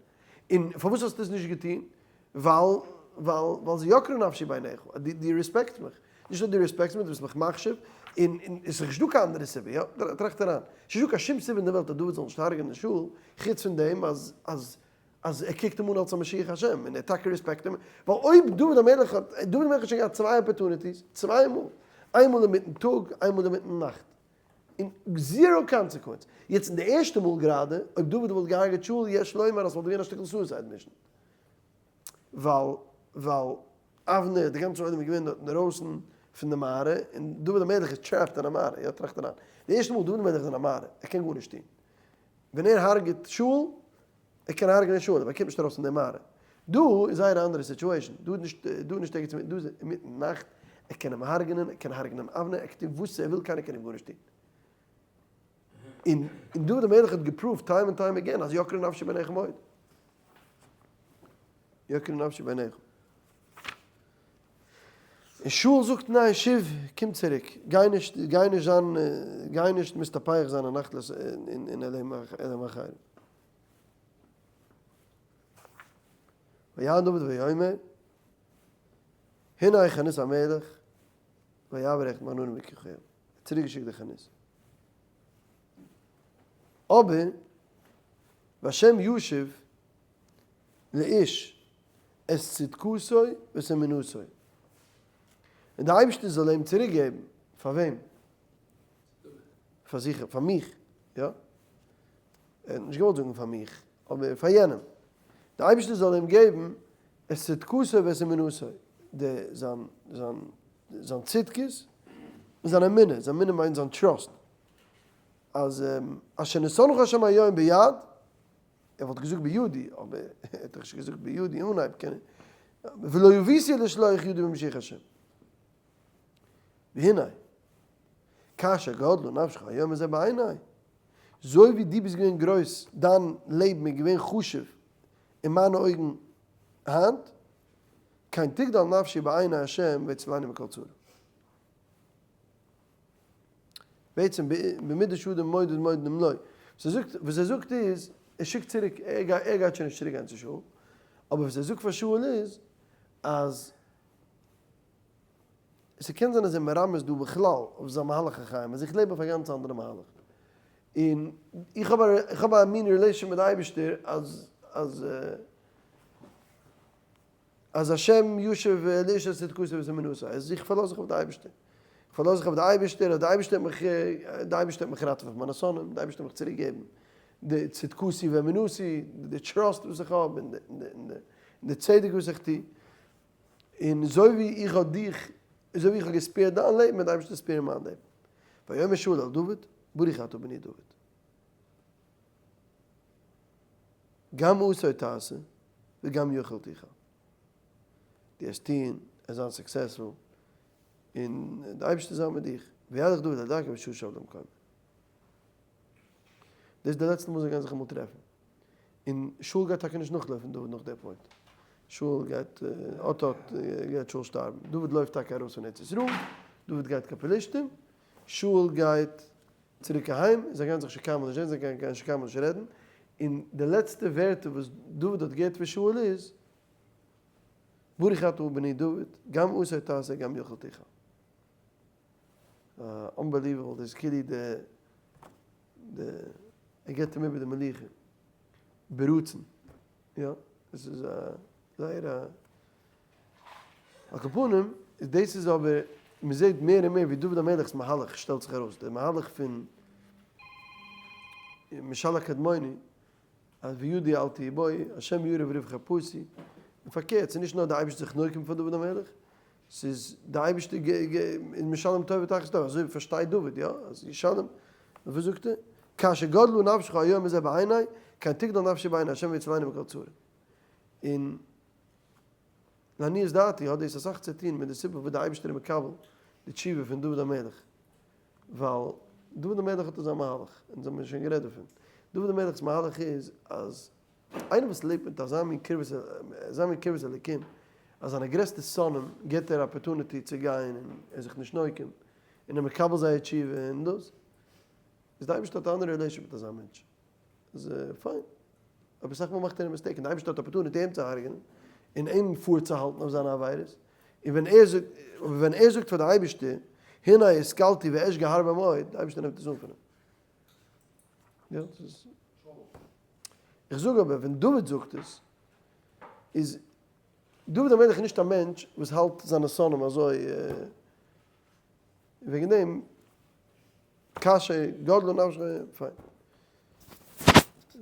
און פארוואס האסטו עס נישט געטון? ווייל ווייל ווייל זה יקרה נפשי בעיניך, דו דו respect סט מיך, נישט נאר דו respect סט מיך, דו ביסט מיך מחשיב, און און עס איז נישטא קיין אנדערע סיבה, יא, טראכט אריין, עס איז נישטא קיין שום סיבה אין די וועלט אז דוד זאל נישט הרג'נען שאול, חוץ פון דעם אז אז אז ער קוקט אים אן אלס א משיח השם, און ער טאקע respect אים, ווייל אויב דוד המלך האט, דוד המלך האט שוין געהאט צוויי opportunities, צוויי מאל, איינמאל אינמיטן טאג, איינמאל אינמיטן נאכט, און zero consequence, יעצט אין די ערשטע מאל גראדע, אויב דוד וואלט געהארגעט שאול, יש לומר אז ס'וואלט געווען א שטיקל suicide mission, ווייל, ווייל אבנר, די גאנצע עולם איז געווען דארט אינדערויסן פון די מערה, און דוד המלך איז trapped אין א מערה, יא טראכט אריין, די ערשטע מאל דוד המלך איז אין א מערה, ער קען גארנישט טון, ווען ער הרג'עט שאול, ער קען הרג'נען שאול אבער ער קומט נישט ארויס פון די מערה. דא איז זייער א אנדערע situation, דא איז נישט דא איז נישט ערגעץ אינמיטן, דא איז אינמיטן נאכט, ער קען אים הרג'נען, ער קען הרג'נען אבנר, ער קען טון וואס ער וויל קיינער קען אים גארנישט טון. און און דוד המלך האט גע proved time and time again אז יקרה נפשי בעיניך מאוד. יקרה נפשי בעיניך. און שאול זאגט ניין שוב קום צוריק גיי נישט גיי נישט זיין גיי נישט מסתפח זיין אין נחלת אין אלהים אחרים. ויען דוד ויאמר הנה חנית המלך ויעבר אחד מהנערים ויקחוה ער האט צוריק געשיקט די חנית אבער והשם ישיב לאיש את צדקתו ואת אמונתו, און דער אייבערשטער זאל אים צוריק געבן, פאר וועם? פאר זיך, פאר מיך, יא? ער האט נישט געוואלט זאגן פאר מיך, אבער פאר יענעם, דער אייבערשטער זאל אים געבן את צדקתו ואת אמונתו, די זיין זיין זיין צדקות און זיין אמונה, זיין אמונה מיינט זיין trust, אז אשר נתנך השם היום ביד, ער וואלט געזאגט בידי, אבער ער האט דאך נישט געזאגט בידי אנהייב קען ער, ולא יביתי לשלוח ידי במשיח השם. והנה, כאשר גדלה נפשך היום הזה בעיני, זוי ווי דו ביסט געווען גרויס, דיין לעבן איז געווען חשוב אין מיינע אויגן היינט, כן תגדל נפשי בעיני השם ויצילני מכל צרה. בעצם במידה שאדם מודד מודדים לו. וואס ער זאגט, וואס ער זאגט איז, ער שיקט צוריק, ער גייט, ער גייט שוין נישט צוריק גיין צו שאול, אבער וואס ער זאגט פאר שאול איז, אז ס'קען זיין אז ער מרמז דא בכלל אויף זיין מהלך החיים, אז איך לעב אויף א גאנץ אנדערע מהלך, און איך האב א, איך האב א מין relation מיט די אייבערשטער אז, אז. אז השם ישיב לאיש את צדקתו ואת אמונתו, אז איך פארלאז זיך אויף די אייבערשטער, איך פארלאז זיך אויף די אייבערשטער אז די אייבערשטער וועט מיך, די אייבערשטער וועט מיך ראטעווען פון מיינע שונאים, די אייבערשטער וועט מיך צוריק געבן די צדקתי ואמונתי, די trust וואס איך האב, און די צדק וואס איך טו, און אזוי ווי איך האב דיך, אזוי ווי איך האב גע spare ט דיין לעבן וועט די אייבערשטער spare ן מיין לעבן. ויאמר שאול אל דוד, ברוך אתה בני דוד. גם עשה תעשה וגם יכול תוכל. דו וועסט טון, עס זיין successful, און די אייבערשטער זיין מיט דיך. וילך דוד אל דרכו ושאול שב למקומו. דאס איז די לעצטע מאל זיי גייען זיך אמאל טרעפן. און שאול גייט טאקע נישט נאכלויפן דוד נאך די point. שאול גייט, אט אט גייט שאול שטארבן. דוד לויפט טאקע ארויס פון ארץ ישראל, דוד גייט קיין פלשתים, שאול גייט צוריק אהיים, זיי גייען זיך שוין קיינמאל נישט זען, זיי גייען שוין קיינמאל נישט רעדן, און די לעצטע ווערטער וואס דוד האט געהערט פון שאול איז, ברוך אתה בני דוד, גם עשה תעשה גם יכול תוכל. unbelievable, דאס איז כאילו די, די, ער געבט אים איבער די מלוכה, ברצון, יא, עס איז א זייער א. על כל פנים, דאס איז אבער, מען זעט מער און מער ווי דוד המלך'ס מהלך שטעלט זיך ארויס, דער מהלך פון משל הקדמוני, אז וידי אל תהי בו, השם יריב ריב חפשי, און פארקערט, ס'איז נישט נאר די אייבערשטער זיך נוקם פאר דוד המלך, ס'איז די אייבערשטער איז משלם טובה תחת טובה, אזוי פארשטייט דוד, יא, אז ישלם, וואס זאגט ער? כאשר גדלו נפשך היום הזה בעיני, כן תגדל נפשי בעיני השם ויצילני מכל צרה. און לעניות דעתי האט דאס אסאך צו טון מיט די סיבה וואס די אייבערשטער איז מקבל די תשובה פון דוד המלך, ווייל דוד המלך האט אזא מהלך, אונז האבן שוין גערעדט דערפון, דוד המלך'ס מהלך איז אז איינער וואס לעבט מיט אזא מין קרבת אזא מין קרבת אלוקים, אז זיינע גרעסטע שונאים גיבט ער opportunity צו גיין און ער איז זיך נישט נוקם, און ער מקבל זייער תשובה און דאס, איז די אייבערשטער האט א אנדערע relation מיט אזא מענטש. איז פיין. אבער אסאך מאל מאכט ער א mistake און די אייבערשטער האט opportunity אים צו הרג'נען און אים פארצוהאלטן אויף זיינע עבירות, און ווען ער זאגט, אבער ווען ער זאגט פאר די אייבערשטער, הנה השכלתי ואשגה הרבה מאוד, די אייבערשטער נעמט עס אן פון אים. יא, דאס איז. איך זאג אבער ווען דוד זאגט עס, איז דוד המלך איז נישט א מענטש וואס האלט זיינע שונאים אזוי, וועגן דעם קשיא גדלה נפשך פיין.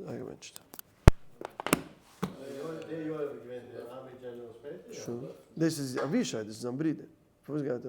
זיי געבענטשט. דאס איז אבישי, דאס איז זיין ברודער. פארוואס גייט ער נאך?